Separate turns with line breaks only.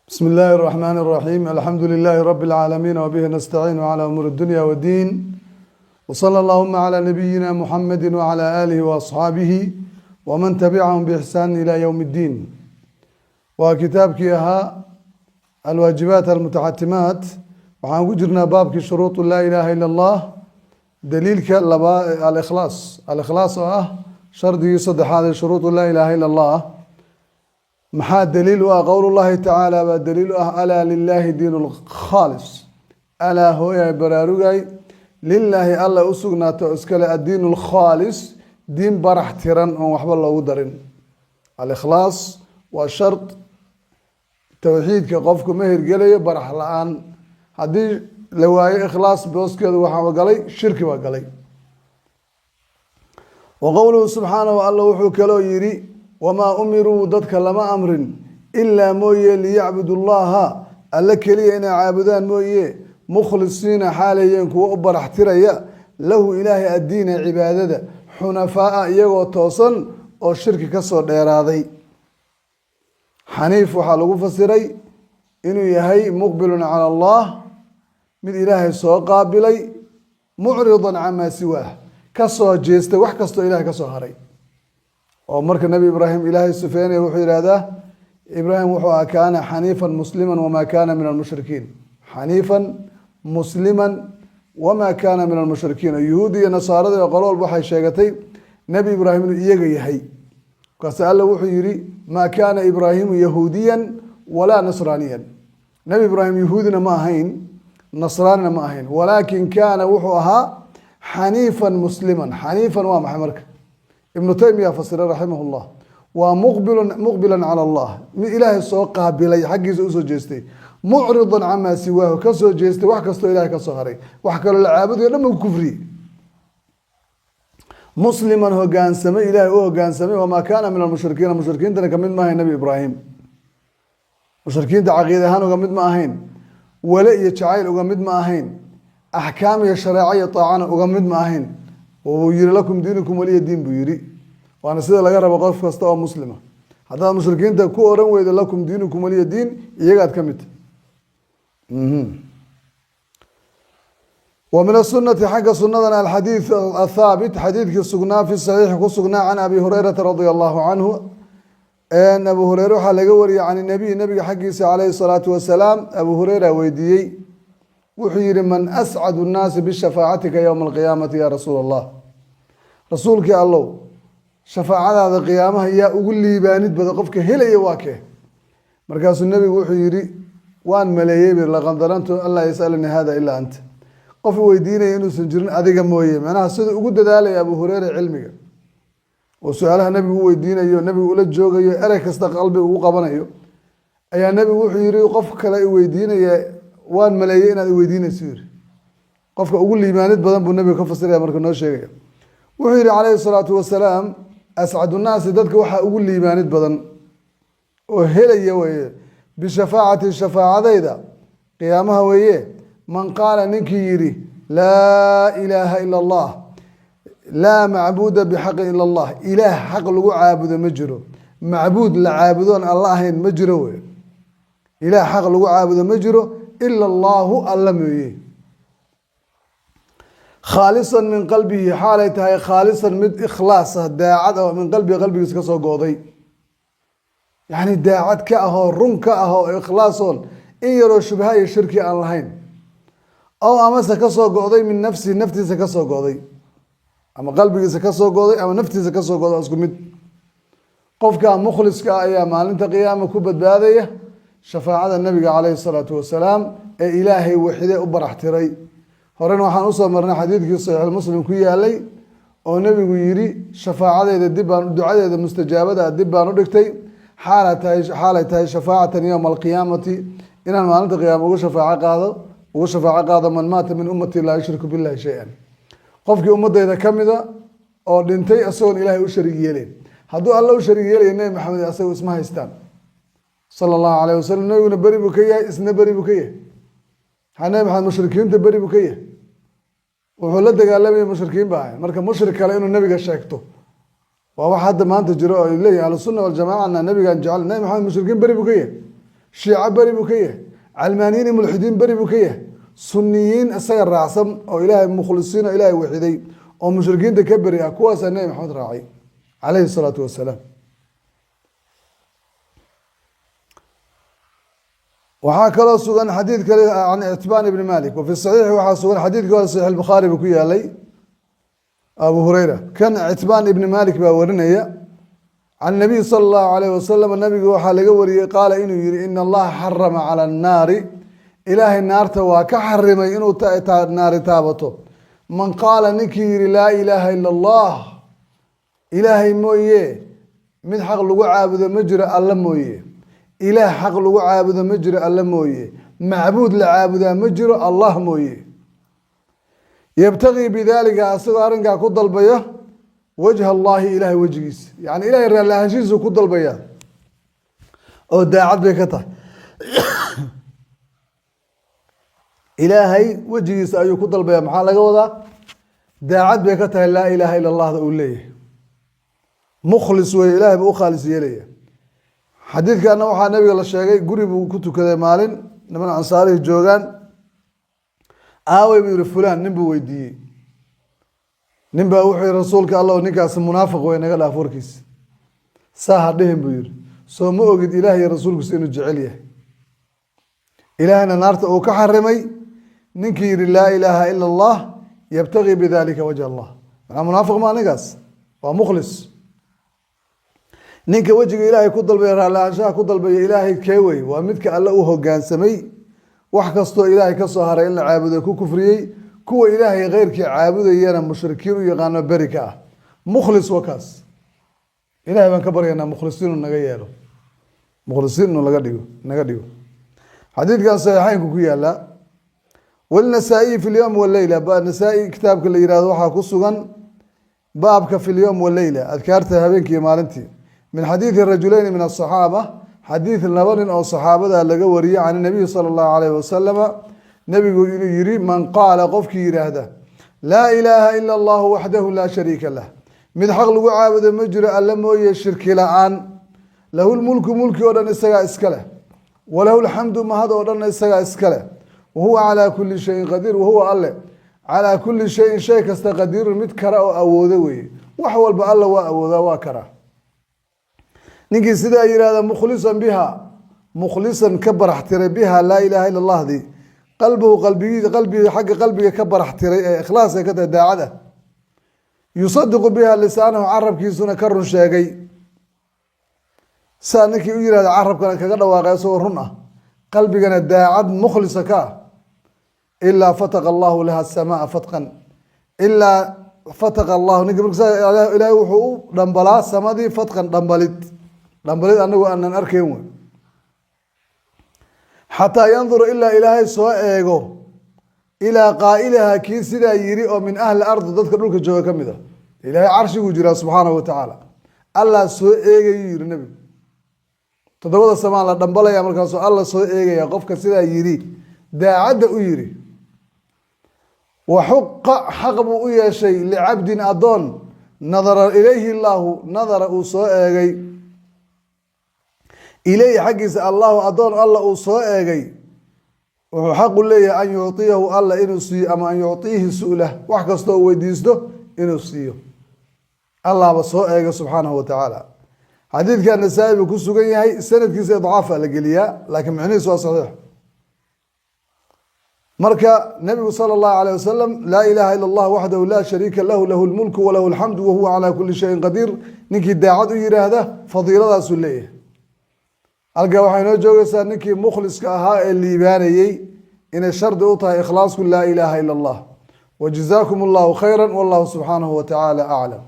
بسم الله الرحمن الرحيم، الحمد لله رب العالمين، وبه نستعين على أمور الدنيا والدين، وصلى اللهم على نبينا محمد وعلى آله وأصحابه ومن تبعهم بإحسان إلى يوم الدين. Waa kitaabkii ahaa الواجبات المتحتمات. Waxaan ku jirnaa baabkii shuruuط لا إله إلا الله, daliilka laba, الإخلاص. الإخلاص oo ah shardigii saddexaad ee shuruuط لا إله إلا الله. Maxaa daliil u ah? قول الله تعالى baa daliil u ah: ألا لله الدين الخالص. ألا, hooyay, baraarugay, لله, alla u sugnaata oo iskale, الدين الخالص, diin barax tiran oon waxba loogu darin. الإخلاص waa shard. Towxiidka qofku ma hirgelayo barax la-aan. Haddii la waayo ikhlaas, booskeedu waxaa galay shirki baa galay. Wa qowluhu subxaanahu, alla wuxuu kaloo yidhi: وما أمروا, dadka lama amrin, إلا mooye, ليعبدوا الله, alle keliya inay caabudaan mooye, مخلصين, xaalayeen kuwa u barax tiraya, له, ilaahay, الدين, cibaadada, حنفاء, iyagoo toosan oo shirki kasoo dheeraaday. Xaniif waxaa lagu fasiray inuu yahay مقبل على الله, mid ilaahay soo qaabilay, معرضا عما سواه, kasoo jeestay wax kastoo ilahay kasoo haray. Oo marka Nebi Ibraahim ilaahay sifeynaya, wuxuu yihahdaa Ibraahim wuxuu aha كان حنيفا مسلما وما كان من المشركين. حنيفا مسلما وما كان من المشركين. Yuhuud iyo nasaarada iyo qolo walba waxay sheegatay Nebi Ibraahim inuu iyaga yahay. Markaase alla wuxuu yihi: ما كان إبراهيم يهوديا ولا نصرانيا. Nebi Ibraahim yahuudina ma ahayn, nasraanina ma ahayn. ولكن كان, wuxuu ahaa, حنيفا مسلما. حنيفا waa maxay? Marka Ibnu Taymiya fasiray رحمه الله, waa مقبلا على الله, mid ilaahay soo qaabilay, xaggiisa usoo jeestay, معرضا عما سواه, kasoo jeestay wax kastoo ilahay kasoo haray. Wax kaloo la caabudayo dhan ba ku kufriyey. مسلما, hogaansamay, ilahay u hogaansamay. وما كان من المشركين, mushrikiintana kamid ma ahayn. Nabi Ibraahim mushrikiinta caqiida ahaan uga mid ma ahayn, wale iyo jacayl uga mid ma ahayn, axkaam iyo shareeco iyo taacana uga mid ma ahayn. Uu yihi: لكم دينكم ولي دين, buu yihi. Waana sida laga rabo qof kasta oo muslima. Haddaad mushrikiinta ku oran weydo لكم دينكم ولي دين, iyagaad ka mid. Wa min السنة, xagga sunadana, الحديث الثابت, xadiidkii sugnaa, في الصحيح ku sugnaa, عن أبي هريرة رضي الله عنه, Abu Hureyre waxaa laga wariyey, عن النبي, nabiga xaggiisa, عليه الصلاة والسلام. Abu Hureyra weydiiyey, wuxuu yihi: من أسعد الناس بشفاعتك يوم القيامة يا رسول الله? Rasuulkii Allow, shafaacadaada qiyaamaha yaa ugu liibaanid badan? Qofka helaya waa kee? Markaasuu nebigu wuxuu yihi: waan maleeyey bi, لقد ظننت ألا يسألني هذا إلا أنت, qof weydiinaya inuusan jirin adiga mooye. Macnaha, siduu ugu dadaalaya Abu Hureyre cilmiga oo su-aalaha nebigu u weydiinayo, nebigu ula joogayo, erey kasta qalbi ugu qabanayo, ayaa nebigu wuxuu yihi: qof kale i weydiinaya, waan maleeyey inaad iweydiinayso. Yihi qofka ugu liibaanid badan buu nebigu ka fasiraya. Marka noo sheegaya, wuxuu yihi عليه الصلاة والسلام: أسعد الناس, dadka waxaa ugu liibaanid badan oo helaya weeye, بشفاعتي, shafaacadayda qiyaamaha weeye, من قال, ninkii yihi: لا إله إلا الله، لا معبود بحق إلا الله, ilaah xaq lagu caabudo ma jiro, macbuud la caabudoon alla ahayn ma jiro wey, ilaah xaq lagu caabudo ma jiro, إلا الله, alla mooye. خالصا من قلبه, xaalay tahay خالصا, mid ikhlaas ah, daacad ah, من قلبه, qalbigiisa kasoo gooday, yacni daacad ka ahoo run ka ah oo ikhlaasoon in yaroo shubha iyo shirki aan lahayn, أو amase kasoo go'day, من نفسه, naftiisa kasoo go'day, ama qalbigiisa kasoo go'day ama naftiisa kasoo go'day, isku mid. Qofka mukhliska ah ayaa maalinta qiyaama ku badbaadaya shafaacada nabiga عليه الصلاة والسلام ee ilaahay waxide u barax tiray. Horena waxaan usoo marnay xadiidkii Saxiixulmuslim ku yaalay oo nebigu yidhi: shafaacadeeda dib baan, ducadeeda mustajaabada dib baan u dhigtay, xaalay tahay شفاعة يوم القيامة, inaan maalinta qiyaama ugu shafaaco qaado من مات من أمتي لا يشرك بالله شيئا, qofkii ummadeyda kamida oo dhintay isagoon ilaahay u sharig yeelayn. Hadduu Alla u sharig yeelaya, Nebi Maxamed asaga isma haystaan صلى الله عليه وسلم. Nebiguna beri buu ka yahay, isna beri buu ka yahay. Maxaa Nebi Maxamed mushrikiinta beri buu ka yahay? Wuxuu la dagaalamayay mushrikiin ba ahay. Marka mushrik kale inuu nebiga sheegto waa wax hadda maanta jiro oo ay leeyihin Ahlusunna Waljamacana, nebigaan jecel. Nebi Maxamed mushrikiin beri buu ka yahay. Shiico beri buu ka yahay, calmaaniyiin iyo mulxidiin beri buu ka yahay, suniyiin isaga raacsan oo Ilaahay mukhlisiin oo Ilaahay waxiday oo mushrikiinta ka beri ah, kuwaasaa Nebi Maxamed raacay calayhi salaatu wasalaam. Waxaa kaloo sugan xadiid kale can Ictibaan ibni Malik, wa fi saxiixi waxaa sugan xadiidkii hore, Saxiix Bukhaari buu ku yaalay Abu Hureyra. Kan Citbaan ibni Malik baa warinaya can nabiy sala allahu alayh wasalam. Nabigu waxaa laga wariyey qaala inuu yihi: ina allaha xarama cala annaari, Ilaahay naarta waa ka xarimay inuu naari taabato, man qaala, ninkii yihi, laa ilaaha ila Allah, Ilaahay mooye mid xaq lagu caabudo ma jiro alla mooye, Ilaah xaq lagu caabudo ma jiro alla mooye, macbuud la caabudaa ma jiro Allah mooye. Yabtagii bidaalika, asagoo arrinkaa ku dalbaya, wajha Allahi, Ilahay wejigiisa, yani Ilahay raalli ahaanshihiisu ku dalbaya oo daacad bay ka tahay. Ilaahay wejigiisa ayuu ku dalbaya. Maxaa laga wadaa? Daacad bay ka tahay laa ilaaha ila Allahda uu leeyahay. Mukhlis weeye, Ilahay buu u khaalis yeelaya. Xadiidkana waxaa nabiga la sheegay guri buu ku tukaday maalin, niman ansaarihii joogaan. Aawey, buu yihi, fulan? Nin buu weydiiyey. Nin baa wuxuu yihi: rasuulka Allah, ninkaasi munaafiq wey, naga dhaaf warkiisa. Saa ha dhihin, buu yihi. Soo ma ogid Ilaah iyo rasuulkiisa inuu jecel yahay, Ilaahna naarta uu ka xarimay ninkii yihi laa ilaaha ila Allah yabtagii bidalika wajh Allah? Manaa munaafiq maa ninkaas, waa mukhlis. Ninka wejiga Ilaahay ku dalbaya, raallaanshaha ku dalbaya Ilaahay kee wey? Waa midka Alle u hogaansamay, wax kastoo Ilaahay ka soo haray in la caabuday ku kufriyey, kuwa Ilaahay keyrkii caabudayana mushrikiin u yaqaano, beri ka ah. Mukhlis wa kaas. Ilahay baan ka baryaynaa mukhlisiin naga yeelo, mukhlisiin inuu laga dhigo, naga dhigo. Xadiidkan saxiixeynku ku yaala. Walnasaa-iy fi lyowm waleyla, Nasaa-i kitaabka la yihahdo waxaa ku sugan baabka fi lyowm waleyla, adkaarta habeenkii iyo maalintii, min xadiidi rajuleyni min asaxaaba, xadiid laba nin oo saxaabada laga wariyey, can nabiyi sala allahu alayh wasalama, nebigu inuu yihi: man qaala, qofkii yidhaahda, laa ilaaha ila allahu waxdahu laa shariika lah, mid xaq lagu caabudo ma jiro alle mooye shirki la-aan, lahu lmulku, mulki oo dhan isagaa iska leh, walahu lxamdu, mahad oo dhanna isagaa iska leh, wahuwa calaa kuli shayin qadiir, wahuwa alle calaa kuli shayin, shay kasta, qadiirun, mid kara oo awoodo weeye. Wax walba Alla waa awoodaa, waa karaa. Ninkii sidaa yihahda mukhlisan biha, mukhlisan ka barax tiray, biha, laa ilaha ila Allahdii, qalbuhu, qalbigii, qalbiga, xagga qalbiga ka barax tiray ee ikhlaas ay ka tahay, daacad ah, yusadiqu biha lisaanahu, carabkiisuna ka run sheegay. Saa ninkii u yihahda, carabkana kaga dhawaaqay isagoo run ah, qalbigana daacad mukhlisa ka ah, ilaa fataqa Allahu laha asamaa fatqan, ilaa fataqa Allahu ninka marka Ilaahay wuxuu u dhambalaa samadii, fatqan, dhambalid, dhambalid anagu aanan arkayn wey, xataa yandura, ilaa Ilaahay soo eego, ilaa qaa'iliha, kii sidaa yiri oo min ahli ardi, dadka dhulka jooga ka mid a. Ilaahay carshiguu jiraa subxaanahu wa tacaala. Allah soo eegayuu yihi nebigu. Toddobada samaan la dhambalaya, markaasuu Alla soo eegaya qofka sidaa yiri, daacadda u yiri. Waxuqa, xaq buu u yeeshay, licabdin, addoon, nadara ilayhi Illaahu, nadara, uu soo eegay, ilayhi, xaggiisa, Allahu, addoon Alla uu soo eegay, wuxuu xaqu leeyahay an yucطiyahu, Alla inuu siiyo, ama an yucطiihi su'lah, wax kastoo uu weydiisto inuu siiyo. Allahba soo eega subxaanahu wa tacaala. Xadiidka Nasaa-i buu ku sugan yahay. Sanadkiisa idcaafa la geliyaa, laakiin micnihiisu waa saxiix. Marka nabigu sala allahu alayh wasalam, laa ilaha ila Allah waxdahu laa shariika lahu, lahu lmulku walahu alxamdu wahuwa calaa kuli shayin qadiir, ninkii daacad u yidhaahda fadiiladaasuu leeyahay. Halkaa waxay noo joogaysaa ninkii mukhliska ahaa ee liibaanayey inay shardi u tahay ikhlaasku laa ilaaha ila Allah. Wajazaakum allahu khayra, wallahu subxaanahu wa tacaala aclam.